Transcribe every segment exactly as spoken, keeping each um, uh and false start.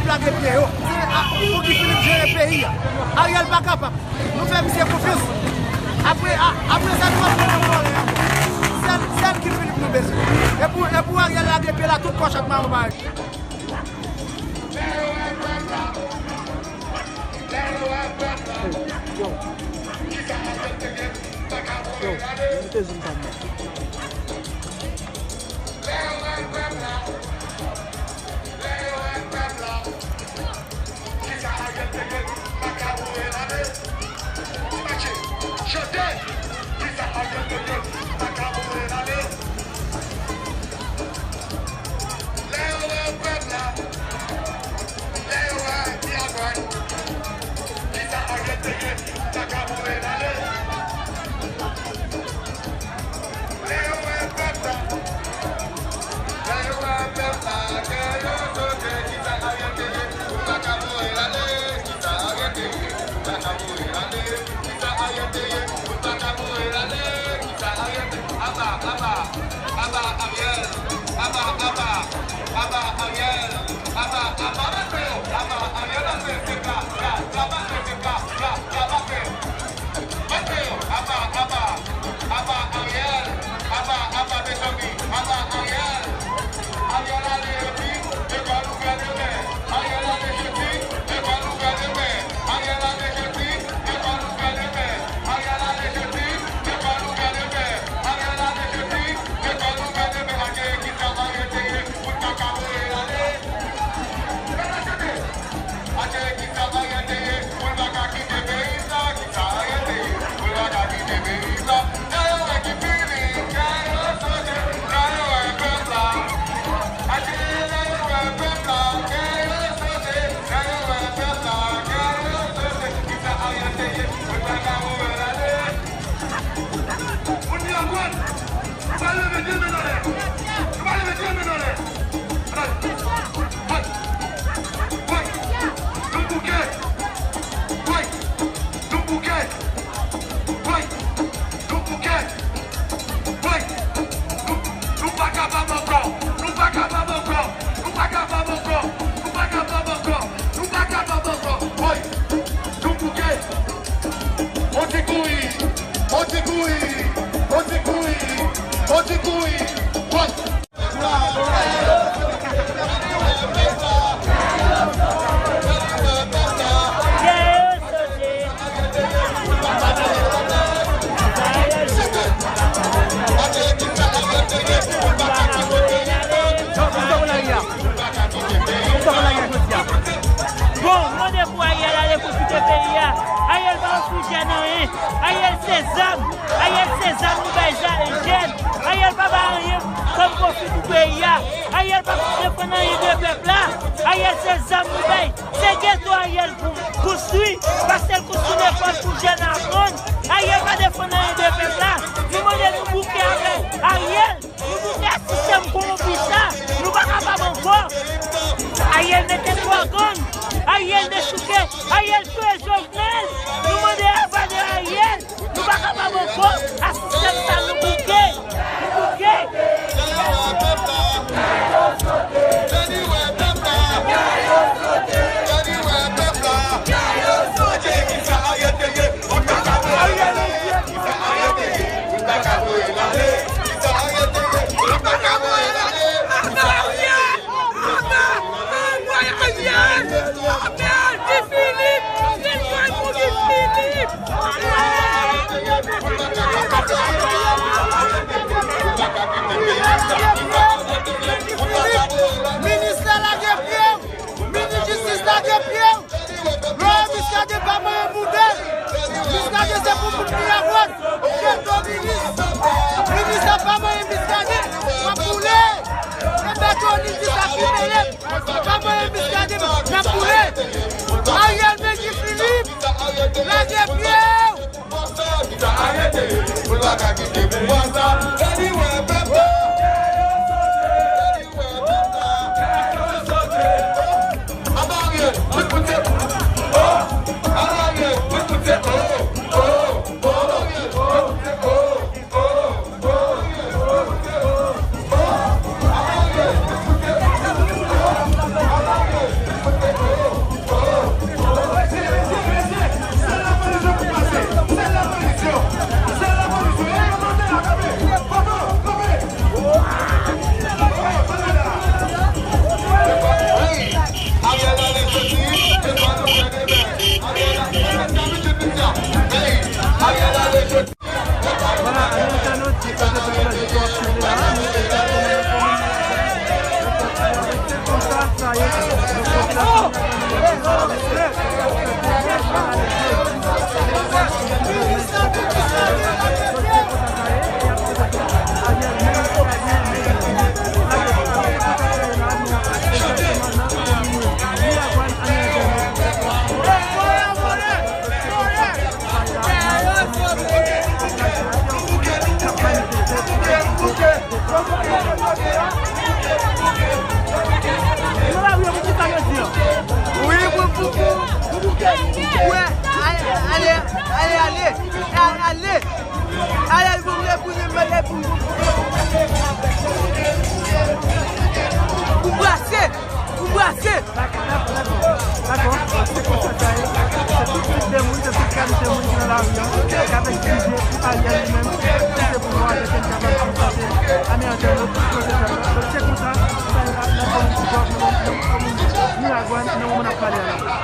Lage pye yo. Se a, pou Guy Philippe jere peyi a. Ariel pa kapab. Nou fè misye konfyans. Apre, a, apre sa, nou ap pran nan vòlè ankò. Sèl, sèl Guy Philippe nou bezwen. E pou, e pou Ariel lage pye la, tout pòch ak mawon parèt. Yo, yo, mete zin pa m nan. Kisa Ariel te ye, pa ka boure l ale. Mache, chante. Kisa Ariel te ye, pa ka boure l ale. Lè yo wè pèp la, lè yo wè Miragwàn. Kisa Ariel te ye, pa ka boure l ale. Lè yo wè pèp la, lè yo wè pèp la, kè yo sote, kisa Ariel te ye, ou pa ka voye l ale, kisa Ariel te ye, ou pa ka voye l ale, kisa Ariel te ye, ou pa ka voye l ale, kisa Ariel te, aba, aba, aba Ariel, aba, aba, aba Ariel, aba, aba, aba Ariel, aba, aba, aba, aba, aba, aba, aba, Mateo, aba, aba, aba Ariel, aba, aba mezanmi, aba Ariel. Ariel ale epi lekòl ouvè demen. Ariel ale jodi, lekòl ouvè demen. Ariel ale jodi, lekòl ouvè demen. Ariel ale jodi, lekòl ouvè demen. Ariel ale jodi, lekòl ouvè demen. Ake kisa Ariel te ye, ou ta ka voye l ale. Ake kisa Ariel te ye, pou l pa ka kite peyi sa, kisa Ariel te ye, pou l pa ka kite peyi sa. Lè yo wè ki fini, lè yo sote, lè yo wè pèp la. Ake lè yo wè pèp la, lè yo sote, lè yo wè pèp la, lè yo sote, kisa Ariel te ye, pou l pa ka voye l ale. Moun Miragwàn, nou pral leve de men anlè. Nou pral leve de men anlè. Ann ale. Woy! Woy! Nou bouke! Woy! Nou bouke! Woy! Nou bouke! Woy! Nou, nou pa kapab ankò! Nou pa kapab ankò! Nou pa kapab ankò! Nou pa kapab ankò! Nou pa kapab ankò! Woy! Nou bouke! On ti kouri! On ti kouri! On ti kouri! On ti kouri! Woy! Bon, mande pou Ariel ale pou kite peyi a. Ariel pa refijye nan anyen. Ariel se zam. Ariel se zam nou bay za-, jèn. Ariel pa bay anyen kòm pwofi pou peyi a. Ariel pa defann anyen de pèp la. Ariel se zam nou bay. Se geto Ariel pou konstwi, paske l konstwi lekòl pou jèn aprann. Ariel pa defann anyen de pèp la. Nou mande nou bouke avè Ariel. Nou bouke ak sistèm kowonpi sa. Nou pa kapab ankò. Ariel mete twa gang. Ariel dechouke. Ariel touye Jovenel. Nou mande evade Ariel. Nou pa kapab ankò ak sistèm sa, nou bouke. Nou bouke. Minis la lage pye w! Minis jistis lage pye w! Lò Muscadin pa manyen bouda. Muscadin se pou moun Miragwàn. Jeto minis. Minis la pa manyen Muscadin. W ap boule. E Petro li di sa ki mele. Pa manyen Muscadin. N ap boule. Ariel, Guy Philippe, lage pye w. Wi, pou, pou, pou, pou, pou, ale, ale, ale, ale, ale, ale, pou, pou, pou, pou, pou, pou brase, pou brase. Dakò, dakò, dakò. Se konsa sa ye. Se tout tip de moun, se tout kalite moun ki nan lari an, k ap egzije pou Ariel li menm kite pouvwa a, pou l kapab ranplase ane antè yo, pou l pwoteje yo. Donk, se konsa sa ye la nan komin Ti Gòv, nan komin Miragwàn, nan moman n ap pale a la.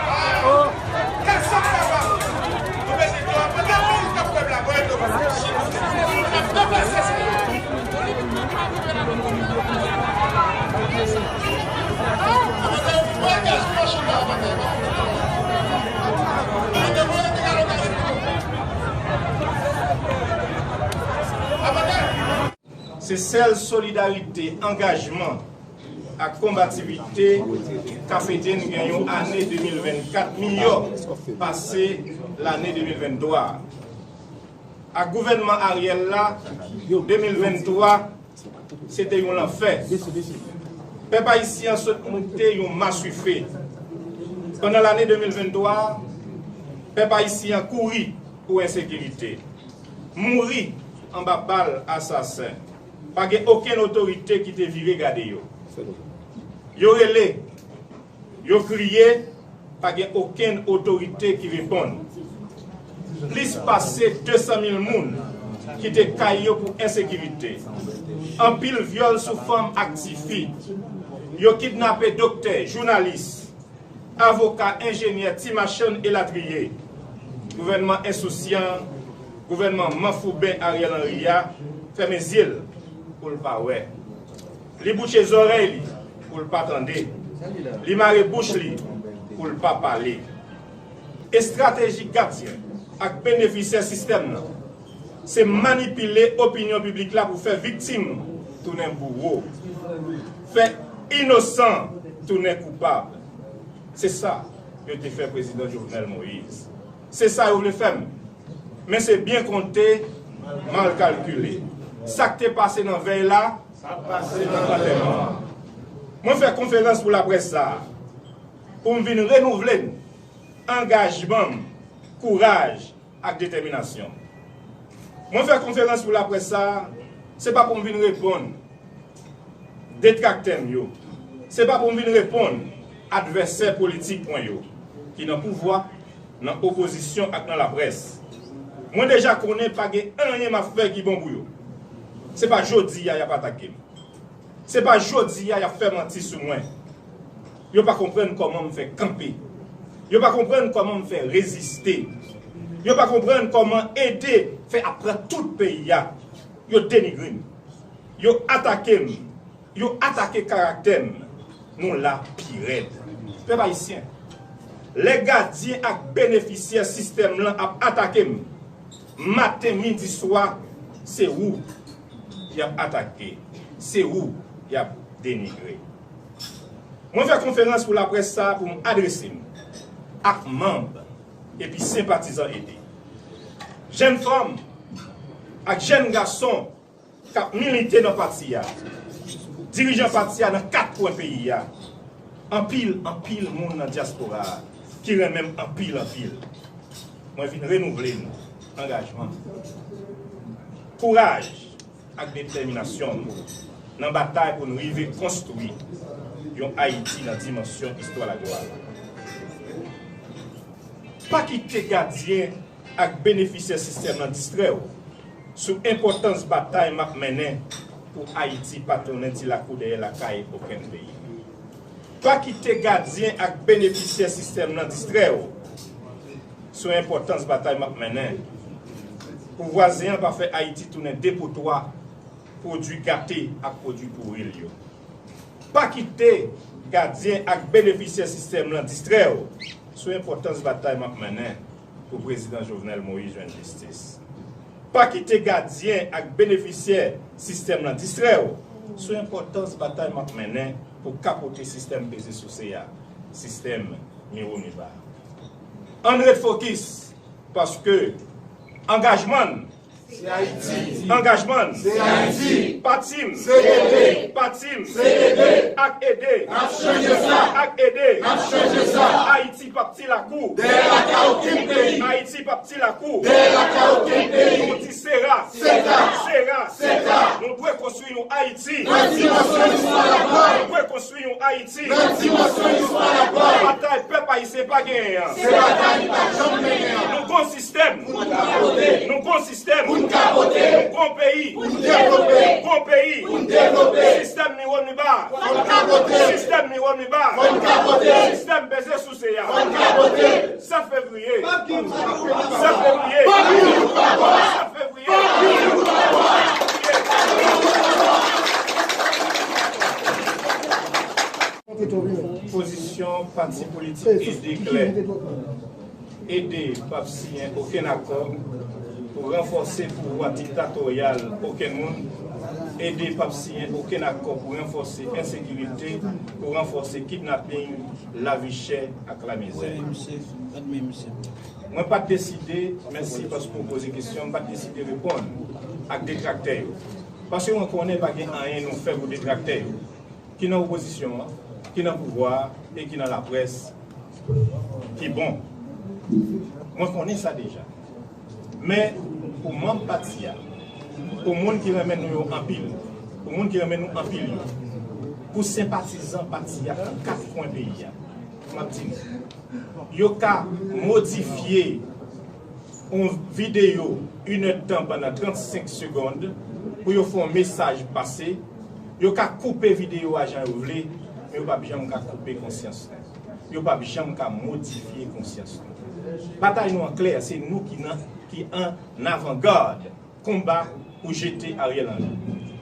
Se sèl solidarite, angajman ak konbativite k ap ede n gen yon ane de mil vennkat miyò pase lane de mil venntwa a. Ak gouvènman Ariel la, de mil venntwa se te yon lanfè. Pèp ayisyen an sot moute yon maswife. Pandan lane de mil venntwa, pèp ayisyen an kouri pou ensekirite, mouri anba bal asasen. Pa gen okenn otorite ki te vire gade yo. Yo rele, yo kriye, pa gen okenn otorite ki reponn. Plis pase de san mil moun kite kay yo pou ensekirite. Anpil vyòl sou fanm ak tifi. Yo kidnape doktè, jounalis, avoka, enjenyè, ti machann elatriye. Gouvènman ensousyan, gouvènman manfouben Ariel Henry a fèmen zye l pou l pa wè. Li bouche zòrèy li pou l pa tande. Li mare bouch li pou l pa pale. Estrateji gadyen ak benefisyè sistèm nan se manipile opinyon piblik la pou fè viktim tounen bouwo, fè inosan tounen koupab. Se sa yo te fè prezidan Jovenel Moïse. Se sa yo vle fè m. Men se byen konte, mal kalkile. Sa k te pase nan vèy la, ap pase nan antèman an. Mwen fè konferans pou laprès sa a pou m vin renouvle m, angajman m, kouraj ak detèminasyon m. Mwen fè konferans pou laprès sa a, se pa pou m vin reponn detraktè m yo, se pa pou m vin reponn advèsè politik mwen yo, ki nan pouvwa, nan opozisyon ak nan laprès. Mwen deja konnen pa gen anyen m ap fè ki bon pou yo. Se pa jodi a y ap atake m. Se pa jodi a y ap fè manti sou mwen. Yo pa konprann kòman m fè kanpe. Yo pa konprann kòman m fè reziste. Yo pa konprann kòman ede fè ap pran tout peyi a. Yo denigre m. Yo atake m. Yo atake karaktè m. Nou la pi rèd. Pèp ayisyen, lè gadyen ak benefisyè sistèm lan ap atake m, maten, midi, swa, se ou y ap atake, se ou y ap denigre. Mwen fè konferans pou laprès sa a pou m adrese m ak manm epi senpatizan ede, jèn fanm ak jèn gason k ap milite nan pati a, dirijan pati a nan kat kwen peyi a, anpil, anpil moun nan dyaspora a ki renmen m anpil, anpil. Mwen vin renouvle m, angajman m, kouraj ak detèminasyon m nan batay pou n rive konstwi yon Ayiti nan dimansyon istwa laglwa la. Pa kite gadyen ak benefisyè sistèm nan distrè w sou enpòtans batay m ap mennen pou Ayiti pa tounen ti lakou dèyè lakay okenn peyi. Pa kite gadyen ak benefisyè sistèm nan distrè w sou enpòtans batay m ap mennen pou vwazen an pa fè Ayiti tounen depotwa pwodui gate ak pwodui pouri l yo. Pa kite Gadyen ak benefisyè sistèm lan distrè w sou enpòtans batay m ap mennen pou Prezidan Jovenel Moïse jwenn jistis. Pa kite gadyen ak benefisyè sistèm lan distrè w sou enpòtans batay m ap mennen pou kapote sistèm peze souse a, sistèm miwo miba. Ann ret fokis, paske angajman n, se Ayiti. Angajman n, se Ayiti. Pati m, se ede. Pati m, se ede. Ak ede, n ap chanje sa. Ak ede, n ap chanje sa. Ayiti p ap ti lakou. Dèyè lakay okenn peyi. Ayiti p ap ti lakou. Dèyè lakay okenn peyi. Yon ti sera. Seta. Sera. Seta. Nou dwe konstwi yon Ayiti. Nan dimansyon istwa n ap pran. Nou dwe konstwi yon Ayiti. Nan dimansyon istwa n ap pran. Batay pèp ayisyen pa genyen an. Se batay li pa janm mennen an. Nou gon sistèm. Pou n kapote. Nou gon sistèm. Pou n kapote. Nou gon peyi. Pou n devlope. Gon peyi. Pou n devlope. Sistèm miwo miba. Fò n kapote. Sistèm miwo miba. Fò n kapote. Sistèm peze souse a. Fò n kapote. Sèt fevriye. Sèt fevriye. Sèt fevriye. Pozisyon pati politik ede klè. Ede p ap siyen okenn akò pou ranfòse pouvwa diktatoryal okenn moun. Ede p ap siyen okenn akò pou ranfòse ensekirite, pou ranfòse kidnaping, lavi chè ak lamizè. Mwen pa t deside, mèsi paske w poze kesyon, m pa t deside reponn ak detraktè yo. Paske mwen konnen pa gen anyen nou fè pou detraktè yo, ki nan opozisyon an, ki nan pouvwa a e ki nan laprès ki bon. Mwen konnen sa deja. Men, pou manm pati a, pou moun ki renmen nou yo anpil, pou moun ki renmen nou anpil yo, pou senpatizan pati a nan kat kwen peyi a, m ap di nou, yo ka modifye yon videyo inèdtan pandan trannsenk segonn pou yo fè yon mesaj pase. Yo ka koupe videyo a jan yo vle, men yo p ap janm ka koupe konsyans nou. Yo p ap janm ka modifye konsyans nou. Batay nou an klè, se nou ki nan, ki an avangad konba pou jete Ariel Henry.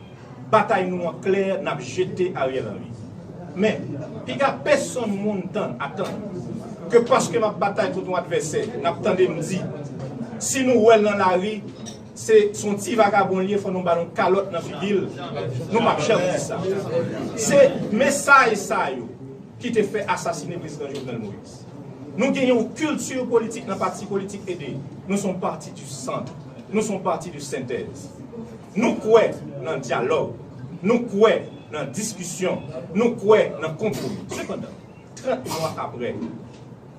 Batay nou an klè, n ap jete Ariel Henry. Men, piga pèsonn moun tann, atann, ke paske m ap batay kont yon advèsè, n ap tande m di, si nou wè l nan lari, se, se yon ti vagabon l ye, fò nou ba l yon kalòt nan figi l. Nou p ap janm di sa. Se mesaj sa yo ki te fè asasine Prezidan Jovenel Moïse. Nou gen yon kilti politik nan pati politik ede. Nou se yon pati du centre. Nou se yon pati de sentèz. Nou kwè nan dyalòg. Nou kwè nan diskisyon. Nou kwè nan konpwomi. Sepandan, trant mwa apre,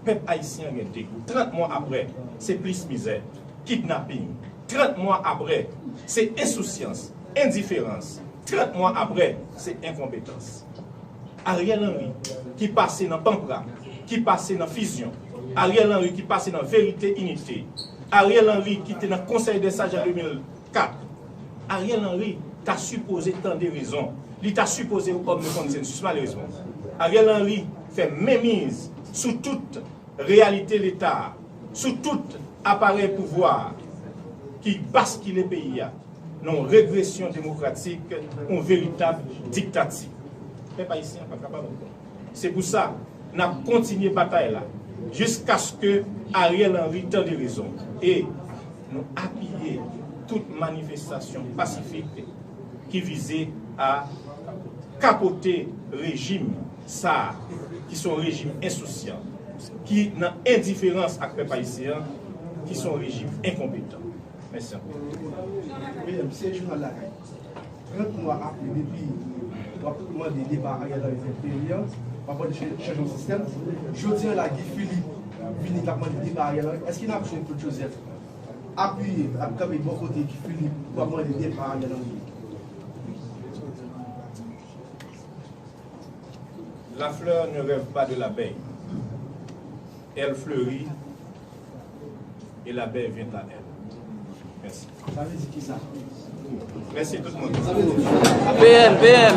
pèp ayisyen an gen degou. Trant mwa apre, se plis mizè, kidnaping. Trant mwa apre, se ensousyans, endiferans. Trant mwa apre, se enkonpetans. Ariel Henry, ki pase nan panpra, ki pase nan fizyon. Ariel Henry, ki pase nan verite, inite. Ariel Henry, ki te nan Konsèy dè Saj an de mil kat. Ariel Henry ta sipoze tande rezon. Li ta sipoze yon òm de konsensis. Malerezman, Ariel Henry fè menmiz sou tout reyalite Leta a, sou tout aparèy pouvwa a ki baskile peyi a nan yon regresyon demokratik, yon veritab diktati. Pèp ayisyen an pa kapab ankò. Se pou sa, n ap kontinye batay la jiskaske Ariel Henry tande rezon e nou apiye tout manifestasyon pasifik ki vize a kapote rejim sa a, ki se yon rejim ensousyan, ki nan endiferans ak pèp ayisyen an, ki se yon rejim enkonpetan. Mèsi anpil. Mesye, se jounal Lakay. Trant mwa apre, depi w ap mande depa Ariel Henry nan peyi a, w ap mande ch-, chanjman sistèm. Jodi a la, Guy Philippe vini, l ap mande depa Ariel Henry. Èske n ap jwenn Claude Joseph apiye, ap kanpe bò kote Guy Philippe pou ap mande depa Ariel Henry? La fleur ne rêve pas de l'abeille. Elle fleurit et l'abeille vient à elle. Mèsi. Sa vle di kisa? Mèsi tout moun. P M, P M.